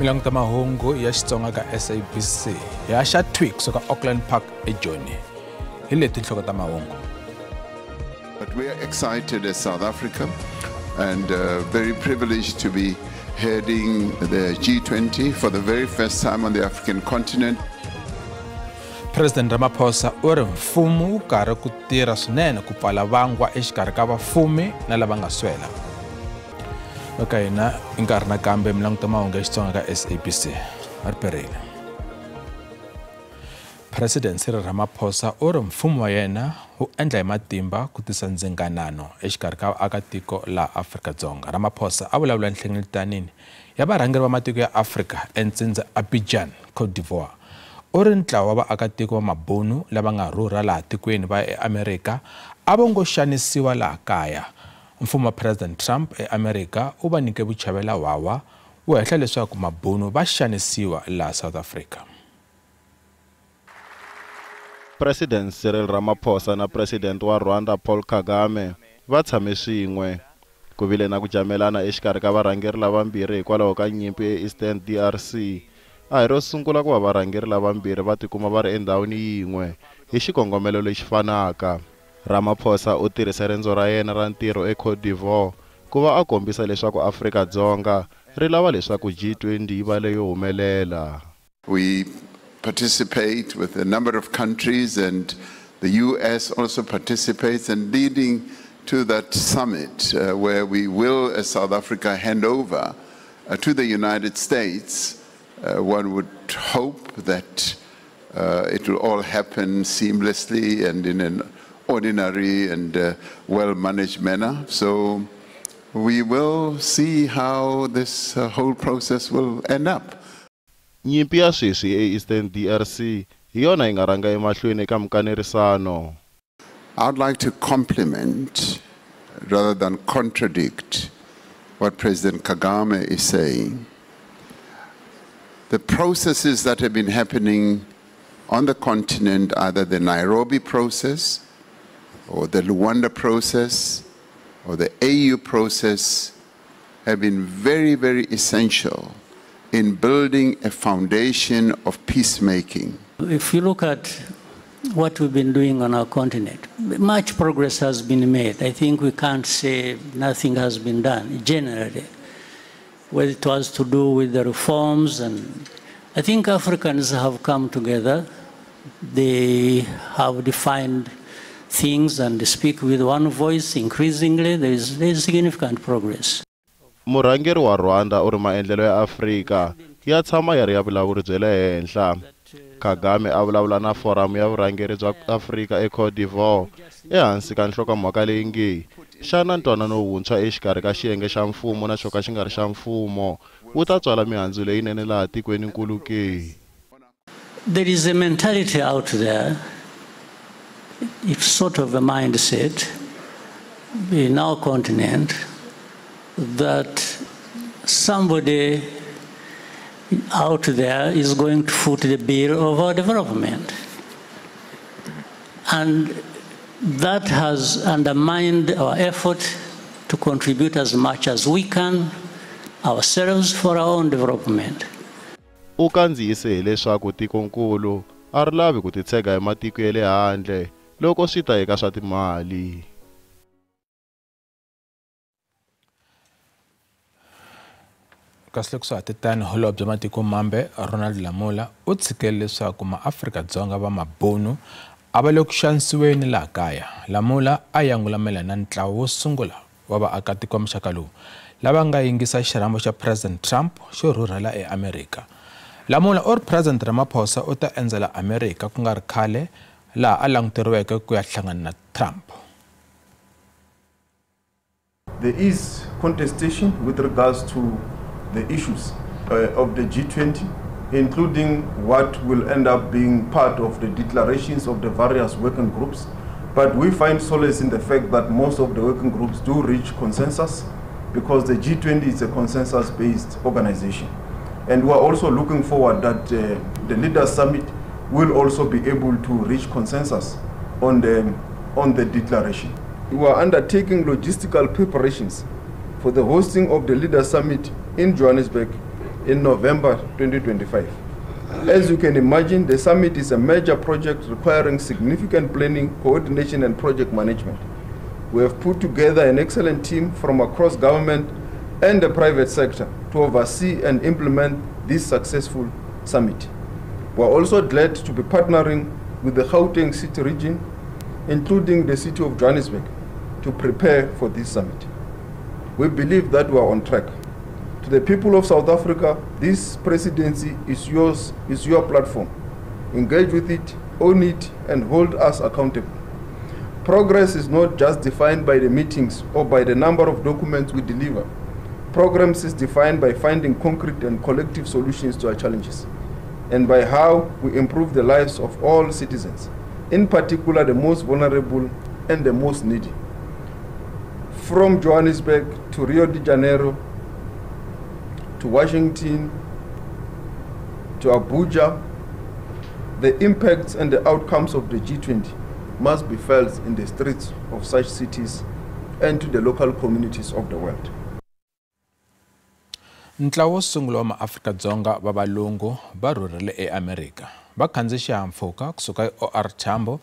Milanguta mahungu ya Xitsonga ka SABC ya xa thwi kusuka Auckland Park eJoni. Hi leti tinhloko ta mahungu. But we are excited as South Africa and very privileged to be heading the G20 for the very first time on the African continent. President Ramaphosa u ri mfumo wu karhi ku tirha swinene ku pfala vangwa exikarhi ka vafumi na lava nga swela. Eka hina i nkarhi nakambe milanguta mahungu ya Xitsonga ka SABC. Ri perile. President Cyril Ramaphosa u ri mfumo wa yena wu endla hi matimba ku tisa ndzinganano exikarhi ka vaakatiko laha Afrika-Dzonga. Ramaphosa a vulavula enhlengeletanini ya varhangeri va matiko ya Afrika entsindza Abidjan, Côte d'Ivoire. U ri ntlawa wa vaakatiko va mabunu lava nga rhurha laha tikweni va ya eAmerika a vo ngo xanisiwa laha kaya. Mfumo wa President Trump eAmerika wu va nyike vuchavelawhawa wu hehla leswaku mabunu va xanisiwa laha South Africa. President Cyril Ramaphosa na President wa Rwanda Paul Kagame va tshame swin'we. Ku vile na ku jamelana exikarhi ka varhangeri lavambirhi hikwalaho ka nyimpi eEastern DRC. A hi ro sungula ku va varhangeri lavambirhi va tikuma va ri endhawini yin'we hi xikongomelo lexi fanaka. Ramaphosa u tirhise rendzo ra yena ra ntirho eCote d'Ivoire ku va a kombisa leswaku Afrika-Dzonga ri lava leswaku G20 yi va leyo humelela. We participate with a number of countries, and the US also participates, and leading to that summit where we will, as South Africa, hand over to the United States. One would hope that it will all happen seamlessly and in an ordinary and well-managed manner. So we will see how this whole process will end up. Nyimpi ya sweswi eEastern DRC hi yona yi nga rhanga emahlweni eka mikanerisano. I'd like to compliment rather than contradict what President Kagame is saying. The processes that have been happening on the continent, either the Nairobi process or the Luanda process or the AU process, have been very, very essential in building a foundation of peacemaking. If you look at what we've been doing on our continent, much progress has been made. I think we can't say nothing has been done generally, whether it was to do with the reforms, and I think Africans have come together. They have defined things and speak with one voice increasingly. There is significant progress. Murhangeri wa Rwanda u ri maendlelo ya Afrika ya tshama ya ri ya vulawuri bya le henhla. Kagame a vulavula na foramu ya vurhangeri bya Afrika eCote d'Ivoire ehansi ka nhlokomhaka leyi nge xana ntwanano wuntshwa exikarhi ka xiyenge xa mfumo na xo ka xi nga ri xa mfumo wu ta tswala mihandzu leyinene laha tikweninkulu ke. There is a mentality out there, it's sort of a mindset in our continent that somebody out there is going to foot the bill of our development. And that has undermined our effort to contribute as much as we can ourselves for our own development. U kandziyise hileswaku tikonkulu a ri lavi ku titshega hi matiko ya le handle loko swi ta eka swa timali. Kasi loko swa ha titani, holobye matiko mambe Ronald Lamola u tshikele leswaku maAfrika-Dzonga va mabunu a va le ku xanisiweni laha kaya. Lamola a yangulamela na ntlawa wo sungula wa vaakatiko va muxaka lowu lava nga yingisa xirhambo xa President Trump xo rhurhela eAmerika. Lamola u ri President Ramaphosa u ta endzela Amerika ku nga ri khale laha a languteriweke ku ya hlangana na Trump. There is contestation with regards to the issues of the G20, including what will end up being part of the declarations of the various working groups. But we find solace in the fact that most of the working groups do reach consensus, because the G20 is a consensus-based organization. And we are also looking forward that the Leaders Summit will also be able to reach consensus on the declaration. We are undertaking logistical preparations for the hosting of the Leaders Summit in Johannesburg in November 2025. As you can imagine, the summit is a major project requiring significant planning, coordination, and project management. We have put together an excellent team from across government and the private sector to oversee and implement this successful summit. We are also glad to be partnering with the Gauteng City region, including the city of Johannesburg, to prepare for this summit. We believe that we are on track. To the people of South Africa, this presidency is yours, is your platform. Engage with it, own it, and hold us accountable. Progress is not just defined by the meetings or by the number of documents we deliver. Progress is defined by finding concrete and collective solutions to our challenges, and by how we improve the lives of all citizens, in particular the most vulnerable and the most needy. From Johannesburg to Rio de Janeiro, to Washington, to Abuja, the impacts and the outcomes of the G20 must be felt in the streets of such cities and to the local communities of the world. Ntlawa wo sungula wa maAfrika-Dzonga va valungu va rhurhele eAmerika. Va khandziye xihahampfhuka kusuka eOR Tambo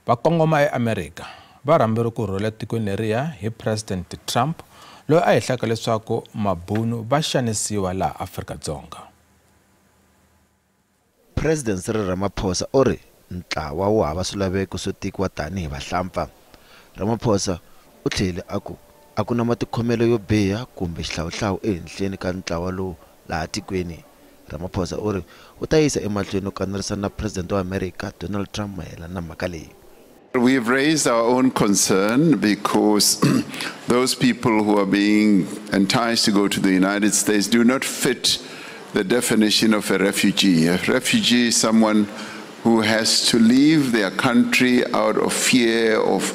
va kongoma eAmerika. Va rhamberiwe ku rhurhela tikweni leriya hi President Trump, loyi a hehlaka leswaku mabunu va xanisiwa laha Afrika-Dzonga. President Cyril Ramaphosa u ri ntlawa wu hava swilaveko swo tekiwa tanihi vahlampfa. Ramaphosa u tlhele a ku a ku na matikhomelo yo biha kumbe xihlawuhlawu ehenhleni ka ntlawa lowu laha tikweni. Ramaphosa u ri u ta yisa emahlweni no kanerisana na President wa Amerika Donald Trump mayelana na mhaka leyi. We've raised our own concern because those people who are being enticed to go to the United States do not fit the definition of a refugee. A refugee is someone who has to leave their country out of fear of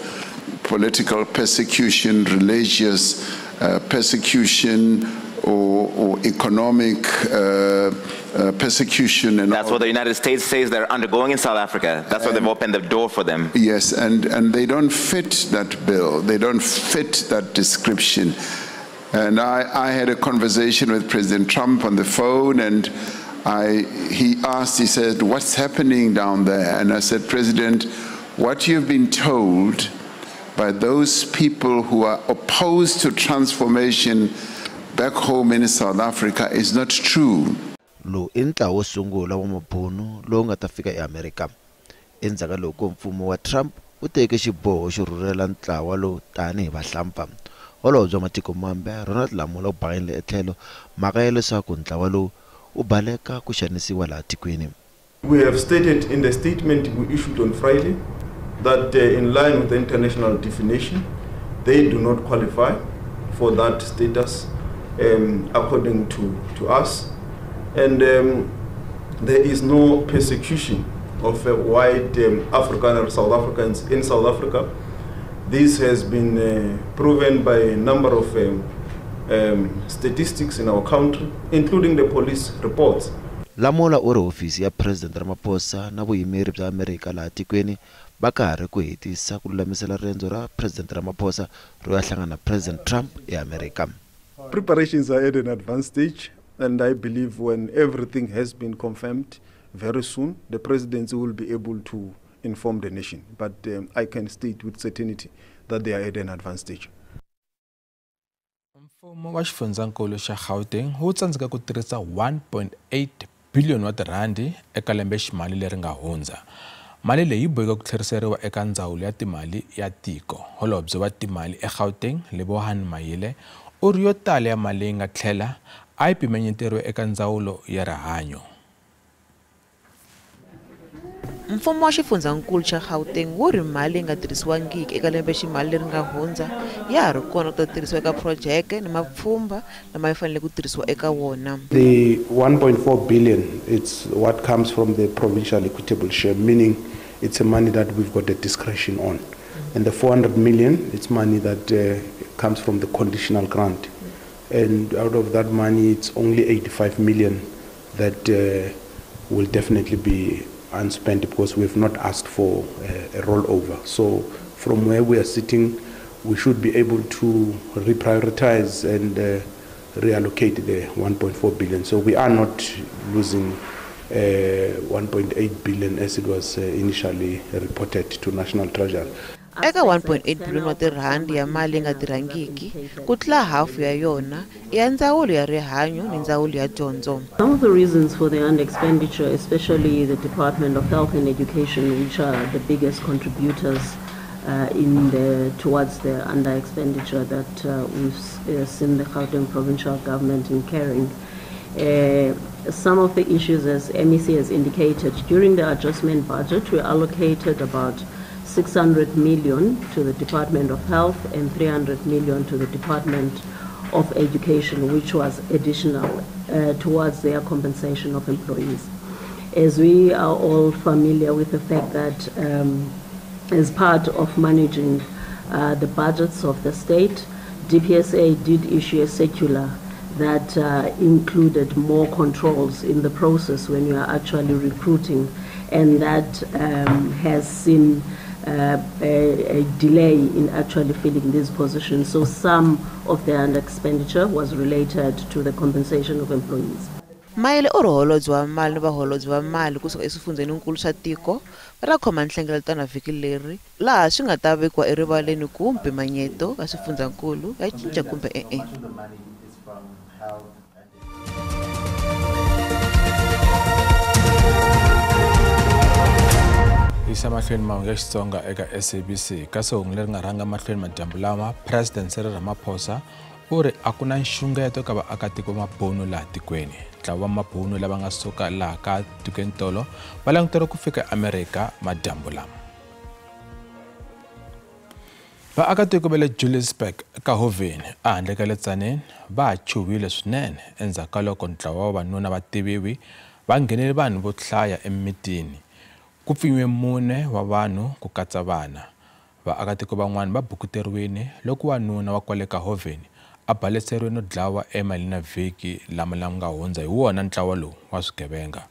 political persecution, religious persecution, or economic persecution. And that's what the United States says they're undergoing in South Africa. That's why they've opened the door for them. Yes, and they don't fit that bill. They don't fit that description. And I had a conversation with President Trump on the phone, and he asked, he said, what's happening down there? And I said, President, what you've been told by those people who are opposed to transformation back home in South Africa is not true. Lowu i ntlawa wo sungula wa mabunu lowu nga ta fika eAmerika. Endzhaku ka loko mfumo wa Trump wu teke xiboho xo rhurhela ntlawa lowu tanihi vahlampfa. Holobye wa matiko mambe Ronald Lamola u bakanyile etlhelo mhaka ya leswaku ntlawa lowu wu baleka ku xanisiwa laha tikweni. We have stated in the statement we issued on Friday that in line with the international definition, they do not qualify for that status according to us. And there is no persecution of white African or South Africans in South Africa. This has been proven by a number of statistics in our country, including the police reports. Lamola u ri hofisi ya President Ramaphosa na vuyimeri bya Amerika laha tikweni va karhi ku hetisa ku lulamisela riendzo ra President Ramaphosa ro ya hlangana na President Trump eAmerika. Preparations are at an advanced stage, and I believe when everything has been confirmed very soon, the presidency will be able to inform the nation. But I can state with certainty that they are at an advanced stage. Mfumo wa xifundzankulu xa Gauteng wu tsandzeka ku tirhisa 1.8 billion wa tirhandi eka lembe ximali leri nga hundza. Mali leyi boheka ku tlheriseriwa eka ndzawulo ya timali ya tiko. Holobye wa timali eGauteng Lebohang Maile u ri yo tala ya mali leyi nga tlhela a yi pimanyeteriwe eka ndzawulo ya rihanyo. Mfumo wa xifundzankulu xa Gauteng wu ri mali leyi nga tirhisiwangiki eka lembe ximali leri nga hundza ya ha ri kona ku ta tirhisiwa eka phurojeke ni mapfhumba lama yi fanele ku tirhisiwa eka wona. The 1.4 billion, it's what comes from the provincial equitable share, meaning it's a money that we've got the discretion on. And the 400 million, it's money that comes from the conditional grant. And out of that money, it's only 85 million that will definitely be unspent because we've not asked for a rollover. So from where we are sitting, we should be able to reprioritize and reallocate the 1.4 billion. So we are not losing 1.8 billion as it was initially reported to National Treasury. Eka 1.8 billion wa tirhandi ya mali nga tirhangiki, ku tlula hafu ya yona ya ndzawulo ya rihanyo ni ndzawulo ya dyondzo. Some of the reasons for the under-expenditure, especially the Department of Health and Education, which are the biggest contributors towards the under-expenditure that we've seen the Gauteng provincial government incurring. Some of the issues, as MEC has indicated, during the adjustment budget, we allocated about 600 million to the Department of Health and 300 million to the Department of Education, which was additional towards their compensation of employees. As we are all familiar with the fact that as part of managing the budgets of the state, DPSA did issue a circular that included more controls in the process when you are actually recruiting, and that has seen a delay in actually filling these positions. So some of the under-expenditure was related to the compensation of employees. Maele u ri holobye wa mali ni vaholobye va mali kusuka eswifundzeninkulu swa tiko va ta khoma nhlengeletano vhiki leri laha swi nga ta vekiwa erivaleni ku mpimanyeto ya swifundzankulu ya cinca kumbe e-e. Yisa mahlweni mahungu ya Xitsonga eka SABC. Kasi hungu leri nga rhanga mahlweni madyambu lama, President Cyril Ramaphosa u ri a ku na nxungeto eka vaakatiko va mabunu laha tikweni. Ntlawa wa mabunu lava nga suka laha ka tikweni tolo va languteriwe ku fika eAmerika madyambu lama. Vaakatiko va le Juliusburg ka Hoveni ehandle ka le Tzaneen va chuhile swinene endzhaku ka loko ntlawa wa vavanuna va tiviwi va nghenele vanhu vo hlaya emimitini. Ku pfinyiwe mune wa vanhu ku katsa vana. Vaakatiko van'wana va bukuteriwile loko wanuna wa kwale ka Hoveni a baleseriwe no dlawa emalini na vhiki lama nga hundza hi wona ntlawa lowu wa swigevenga.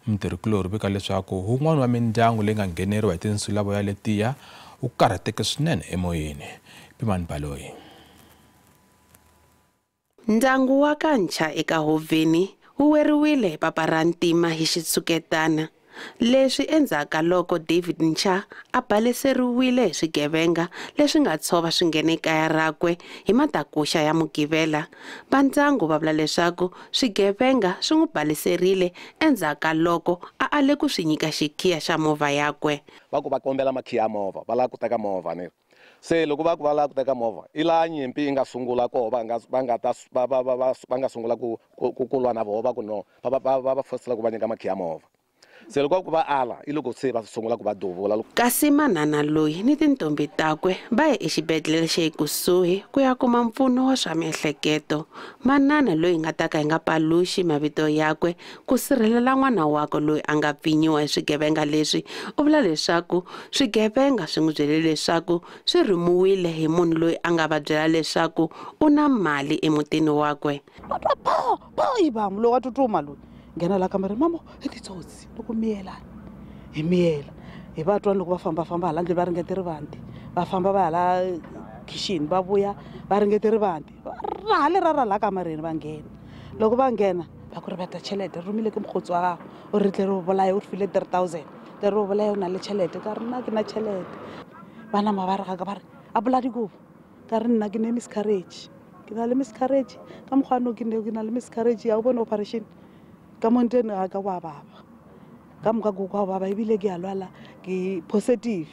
Mutirhikulori vika leswaku wun'wana wa mindyangu leyi nga ngheneriwa hi tinsulavoya letiya wu karhateke swinene emoyeni. Pimani Baloyi. Ndyangu wa ka Ncha eka Hoveni wu weriwile hi papa ra ntima hi xitshuketana. Leswi endzhaku loko David Ncha a baleseriwile hi swigevenga leswi nga tshova swi nghena ekaya rakwe hi matakuxa ya Mugqivela. Va ndyangu va vula leswaku swigevenga swi n'wi baleserile endzhaku loko a ale ku swi nyika xikhiya xa movha yakwe. Va ku va kombela makhiya ya movha, va lava ku teka movha ni. Se loko va ku va lava ku teka movha, i laha nyimpi yi nga sungula koho va nga sungula ku ku lwa na voho va ku no, va fosela ku va nyika makhiya ya movha. Se loko ku va ala i loko se va sungula ku va duvula. Kasi manana loyi ni tintombi takwe va ye exibedhlele xa ekusuhi ku ya kuma mpfuno wa swa miehleketo. Manana loyi nga ta ka hi nga paluxi mavito yakwe ku sirhelela n'wana wakwe loyi a nga pfinyiwa hi swigevenga leswi, u vula leswaku swigevenga swi n'wi byele leswaku swi rhumiwile hi munhu loyi a nga va byela leswaku u na mali emutini wakwe. Loko a tsutsuma loyi nghena la kamareni, mama i titsotsi loko miyelani hi miyela hi va twa loko va fambafamba hala ndlwini va ringete rivanti, va famba va hala khixini va vuya va ringete rivanti, ra hale ra ra la kamareni va nghena. Loko va nghena va ku ri va ta chelete ri rhumile ke mokgotsi wa gago o ri tle ri bolaye o ri file 3000 tle ri bolaye o na le tšhelete ka re nna ke na tšhelete. Ba nama ba re gaka ba re a bola dikobo ka re nna ke ne miscarriage, ke na le miscarriage ka mokgwa no ke na le miscarriage ya o bone operation ka mo ntene ga ka wa baba ka moka go kwa baba ebile ke a lwala ke positive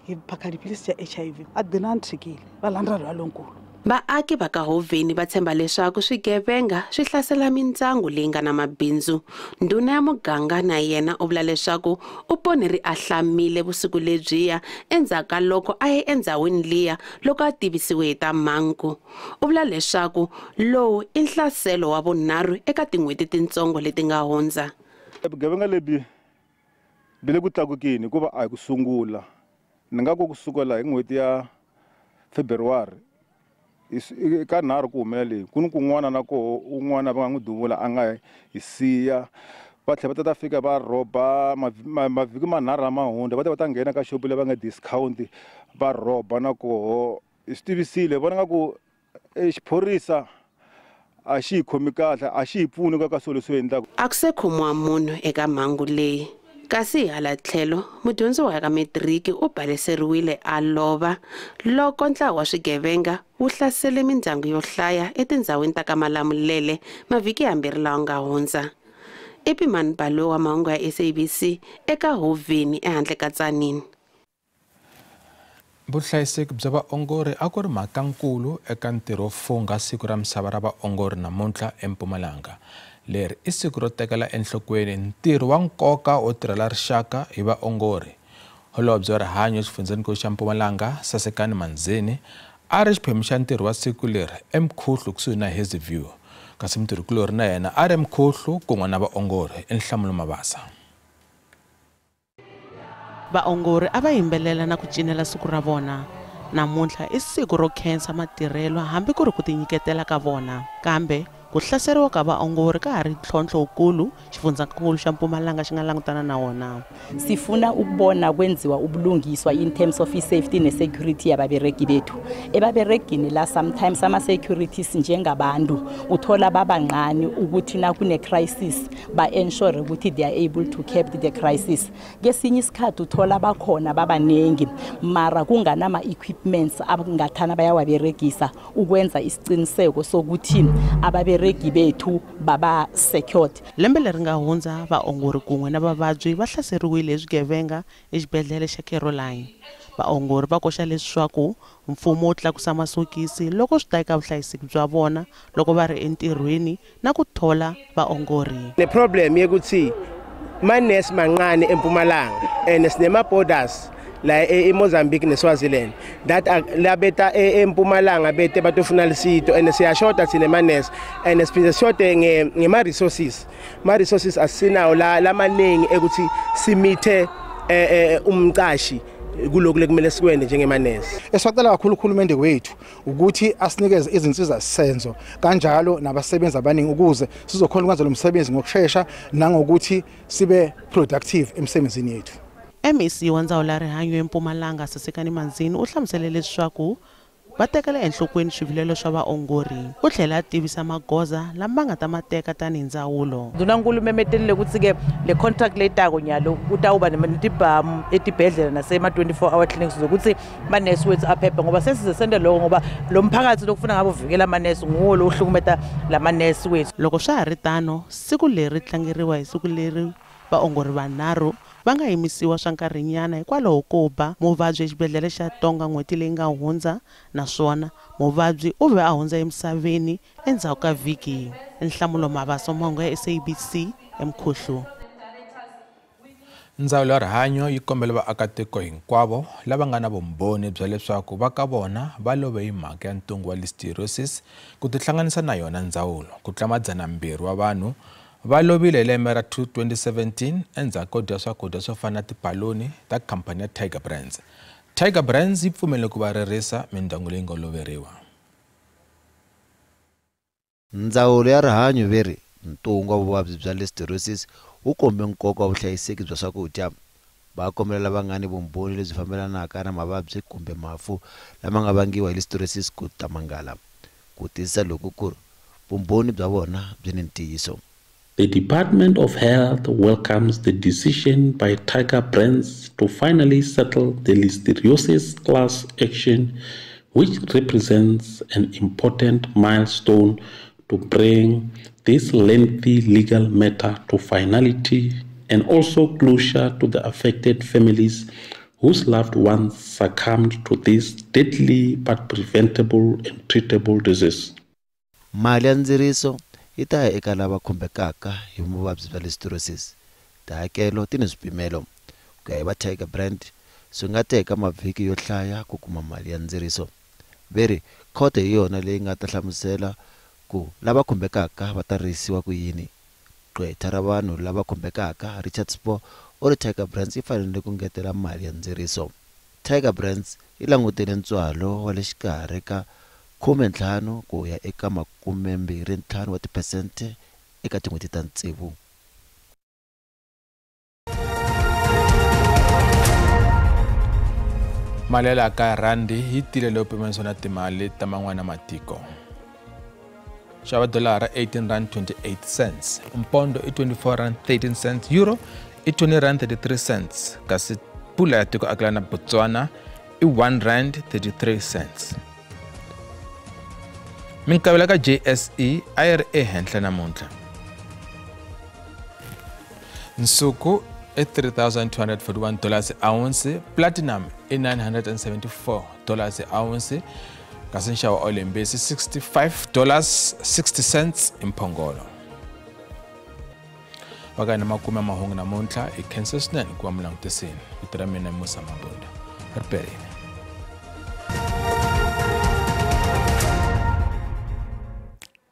ke phaka dipilisi tša HIV a dina nthikile ba landra lwalonkulu. Vaaki va ka Hoveni va tshemba leswaku swigevenga swi hlasela mindyangu leyi nga na mabindzu. Ndhuna ya muganga na yena u vula leswaku u pone ri ahlamile vusiku lebyiya endzhaku ka loko a ye endhawini liya loko a tivisiwe hi ta mhangu. U vula leswaku lowu i nhlaselo wa vunharhu eka tin'hweti tintsongo leti nga hundza. Vugevenga lebyi byi le ku tlakukeni hikuva a hi ku sungula. Ni nga ku kusukela hi n'hweti ya February ka nharhu ku humelela leyi ku ni kun'wana na koho un'wana va nga n'wi duvula a nga hi siya va tlhela va ta fika va rhoba mavhiki manharhu lama hundza va ta va ta nghena ka xopo leyi va nga discount va rhoba na koho. Hi swi tivisile vona nga ku xiphorisa A xi hi khomi kahle, a xi hi pfuni ka swilo leswi endlaka. A ku se khomiwa munhu eka mhangu leyi. Kasi hala tlhelo mudyondzi wa ka matiriki u baleseriwile a lova loko ntlawa wa swigevenga wu hlasele mindyangu yo hlaya etindhawini ta ka Malamulele mavhiki yambirhi lawa nga hundza. I Pimani Baloyi wa mahungu ya SABC eka Hoveni ehandle ka Tzaneen. Vuhlayiseki bya vaongori a ku ri mhakankulu eka ntirho wo fungha siku ra misava ra vaongori namuntlha eMpumalanga. Leri i siku ro tekela enhlokweni ntirho wa nkoka wo tirhela rixaka hi vaongori. Holobye wa rihanyo exifundzhenikulu xa Mpumalanga, Sasekani Manzini, a ri xiphemu xa ntirho wa siku leri eMkhuhlu kusuhi na Hazyview. Kasi mutirhikulori na yena a ri eMkhuhlu kun'we na vaongori eNhlamulo Mabasa. Vaongori a va yimbelela na ku cinela siku ra vona. Namuntlha i siku ro khensa matirhelo hambi ku ri ku tinyiketela ka vona. Kambe ku hlaseriwa ka vaongori ka ha ri ntlhontlho wukulu xifundzankulu xa Mpumalanga xi nga langutana na wona. Sifuna ukubona kwenziwa ubulungiswa in terms of safety ne-security yababeregi bethu. Ebaberegini la sometimes ama-securities njengabantu uthola babancane ukuthi nakune-crisis ba-ensure ukuthi they are able to keep the crisis. Kesinye isikhathi uthola bakhona babaningi mara kunganama-equipments abangathana bayawaberegisa ukwenza isiqiniseko sokuthi ababeregi bethu baba secured. Lembe leri nga hundza vaongori kun'we na vavabyi va hlaseriwile hi swigevenga exibedhlele xa Caroline. Vaongori va koxa leswaku mfumo wu tlakusa masokisi loko swi ta eka vuhlayiseki bya vona loko va ri entirhweni na ku thola vaongori. Ne problem yekuthi manesi mancane eMpumalanga and sinema borders la eMozambique neSwaziland that labeta eMpumalanga bete batofuna lisito and siyashota thina manesi and siphinde sishote ngema resources. Ma resources asinawo la lamaningi ekuthi simithe umqashi kulokhu lekumele sikwende njengemanesi. Esicela kakhulu uhulumende wethu ukuthi asinikeze izinsiza senzo kanjalo nabasebenzi abaningi ukuze sizokhona ukwenza lo msebenzi ngokusheshsha nangokuthi sibe productive emsebenzini yethu. MEC wa ndzawulo ya rihanyo eMpumalanga Sasekani Manzini u hlamusele leswaku va tekela enhlokweni swivilelo swa vaongori. U tlhela a tivisa magoza lama nga ta ma teka tanihi ndzawulo. Ndhunankulu memetelile ukuthi-ke le contract leyitako nyalo kutawuba netibhamu etibhedlela nasema-24 hour clinics zokuthi manesi wethu aphephe ngoba sesize sente loko ngoba lo mphakathi lokufuna ngabe uvikela amanesi nguwo lo uhlukumeta lamanesi wethu. Loko swa ha ri tano, siku leri tlangeriwa hi siku leri vaongori vanharhu va nga yimisiwa swa nkarhinyana hikwalaho ko ba muvabyi exibedhlele xa Tonga n'hweti leyi nga hundza, naswona muvabyi u ve a hundza emisaveni endzhaku ka vhiki. Nhlamulo Mabaso, mahungu ya SABC eMkhuhlu. Ndzawulo ya rihanyo yi kombela vaakatiko hinkwavo lava nga na vumbhoni bya leswaku va ka vona va love hi mhaka ya ntungu wa listeriosis ku tihlanganisa na yona ndzawulo. Ku tlula 200 wa vanhu va lovile hi lembe ra 2017 endzhaku ko dya swakudya swo fana na tibaloni ta khampani ya Tiger Brands. Tiger Brands yi pfumele ku va ririsa mindyangu leyi nga loveriwa. Ndzawulo ya rihanyo ve ri ntungu wa vuvabyi bya listeriosis wu kombe nkoka wa vuhlayiseki bya swakudya. Va kombela lava nga ni vumbhoni lebyi fambelanaka na mavabyi kumbe mafu lama nga vangiwa hi listeriosis ku ta mangala ku tiyisisa loko ku ri vumbhoni bya vona byi ni ntiyiso. The Department of Health welcomes the decision by Tiger Brands to finally settle the listeriosis class action, which represents an important milestone to bring this lengthy legal matter to finality and also closure to the affected families whose loved ones succumbed to this deadly but preventable and treatable disease. Mali ya ndziriso yi ta ya eka lava khumbekaka hi vuvabyi bya listeriosis. Tihakelo ti ni swipimelo. Ku ya hi va Tiger Brand, swi nga teka mavhiki yo hlaya ku kuma mali ya ndziriso. Ve ri khoto hi yona leyi nga ta hlamusela ku lava khumbekaka va ta risiwa ku yini. Gqwetha ra vanhu lava khumbekaka Richard Spoor u ri Tiger Brands yi fanele ku ngetela mali ya ndziriso. Tiger Brands yi langutele ntswalo wa le xikarhi ka 15 ku ya eka 25 wa tiphesente eka tin'hweti ta tsevu. Mali ya laha kaya rhandi yi tile leyo pimanisiwa na timali ta man'wana matiko. Xava dolara 18 rand 28 cents. Mpondo i 24 rand 13 cents. Euro i 20 rand 33 cents. Kasi pula ya tiko akelana Botswana i 1 rand 33 cents. Minkavelo ka JSE a yi ri ehenhla namuntlha. Nsuku i $3,241 ounce, platinum i $974 ounce, kasi nxavo wa olembisi $65.60 imphongolo. Vaka na makume ya mahungu namuntlha i khensa swinene ku va mi langutisini. Vito ra mina i Musa Mabunda. Ri perile.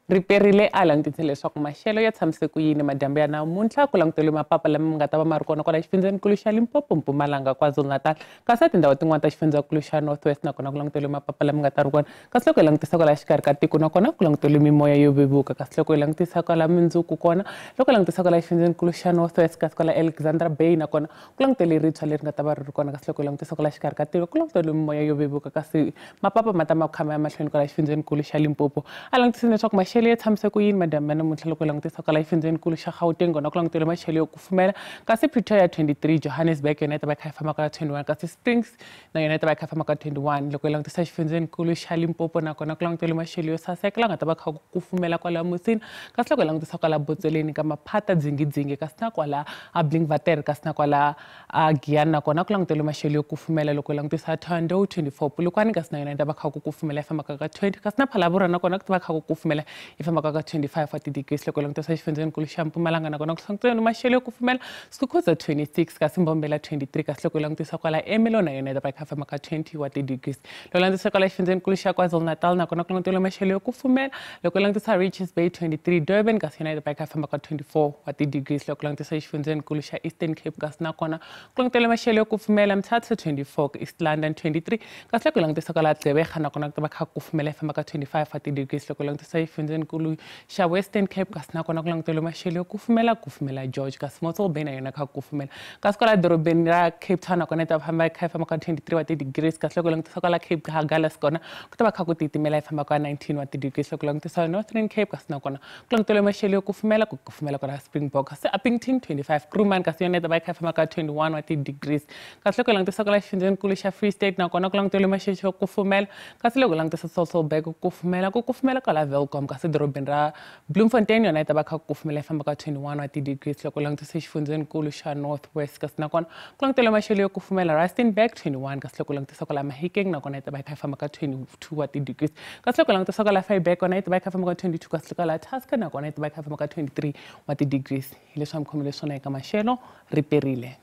Riperile a langutise leswaku maxelo ya tshamise ku yini madyambu ya namuntlha ku languteriwe mapapa lama ma nga ta va ma ri kona kwala xifundzenikulu xa Limpopo, Mpumalanga, KwaZulu-Natal, kasi tindhawu tin'wana ta xifundzenikulu xa North West nakona ku languteriwe mapapa lama nga ta ri kona. Kasi loko hi langutisa kwala xikarhi ka tiko nakona ku languteriwe mimoya yo vevuka. Kasi loko hi langutisa kwala mundzuku kona, loko hi langutisa kwala xifundzenikulu xa North West, kasi kwala Alexandra Bay nakona ku languteriwe ritshwa leri nga ta va ri ri kona. Kasi loko hi langutisa kwala xikarhi ka tiko ku languteriwe mimoya yo vevuka, kasi mapapa ma ta ma khama ya mahlweni kwala xifundzenikulu xa Limpopo. A langutisa leswaku maxelo ya tshamise ku yini madyambu ya namuntlha loko hi langutisa kwala xifundzenikulu xa Gauteng kona ku languteriwe maxelo yo kufumela, kasi Pretoria 23, Johannesburg yona yi ta va yi kha yi famba ka 21, kasi Springs na yona yi ta va yi kha yi famba ka 21. Loko hi langutisa xifundzenikulu xa Limpopo nakona ku languteriwe maxelo yo saseka la nga ta va kha ku kufumela kwala Musina, kasi loko hi langutisa kwala Botseleni ka Maphata Dzingidzingi, kasi na kwala a Blinkwater, kasi na kwala a Giyani nakona ku languteriwe maxelo yo kufumela. Loko hi langutisa Thohoyandou 24, Polokwane kasi na yona yi ta va kha ku kufumela yi famba ka 20, kasi na Phalaborwa nakona ku ta va kha ku kufumela yi famba ka 25 wa ti-degrees. Loko hi langutisa xifundzenikulu xa Mpumalanga nakona ku languteriwe maxelo yo kufumela, Skukuza 26, kasi Mbombela 23, kasi loko hi langutisa kwala Ermelo na yona yi ta va yi kha famba ka 20 wa ti-degrees. Loko hi langutisa kwala xifundzenikulu xa KwaZulu-Natal nakona ku languteriwe maxelo yo kufumela. Loko hi langutisa Richards Bay 23, Durban kasi yona yi ta va yi kha famba ka 24 wa ti-degrees. Loko hi langutisa xifundzenikulu xa Eastern Cape kasi nakona ku languteriwe maxelo yo kufumela, Mthatha 24, East London 23, kasi loko hi langutisa kwala Gqeberha nakona ku ta va kha ku kufumela yi famba ka 25 wa ti-degrees. Loko hi langutisa xifundzenikulu xa Western Cape kasi nakona ku languteriwe maxelo yo kufumela, kufumela George, kasi Mossel Bay na yona kha ku kufumela. Kasi kwala dorobeni ra Cape Town nakona yi ta famba yi kha yi famba ka 23 wa ti-degrees, kasi loko hi langutisa kwala Cape Agulhas kona ku ta va kha ku titimela yi famba ka 19 wa ti-degrees. Loko hi langutisa Northern Cape kasi nakona ku languteriwe maxelo yo kufumela, ku kufumela kwala Springbok, kasi Upington 25, Kruman kasi yona yi ta va yi kha yi famba ka 21 wa ti-degrees. Kasi loko hi langutisa kwala xifundzenikulu xa Free State nakona ku languteriwe maxelo yo kufumela, kasi loko hi langutisa Sasolburg ku kufumela, ku kufumela kwala Welkom, kasi dorobeni ra Bloemfontein yona yi ta va kha ku kufumela yi famba ka 21 wa ti-degrees. Loko hi langutisa xifundzenikulu xa North West kasi nakona ku languteriwe maxelo yo kufumela, Rustenburg 21, kasi loko hi langutisa kwala Mahikeng nakona yi ta va yi kha yi famba ka 22 wa ti-degrees. Kasi loko hi langutisa kwala Vryburg kona yi ta va yi kha yi famba ka 22, kasi kwala Tusker nakona yi ta va yi kha yi famba ka 23 wa ti-degrees. Hi leswi a mi khomile swona eka maxelo, ri perile.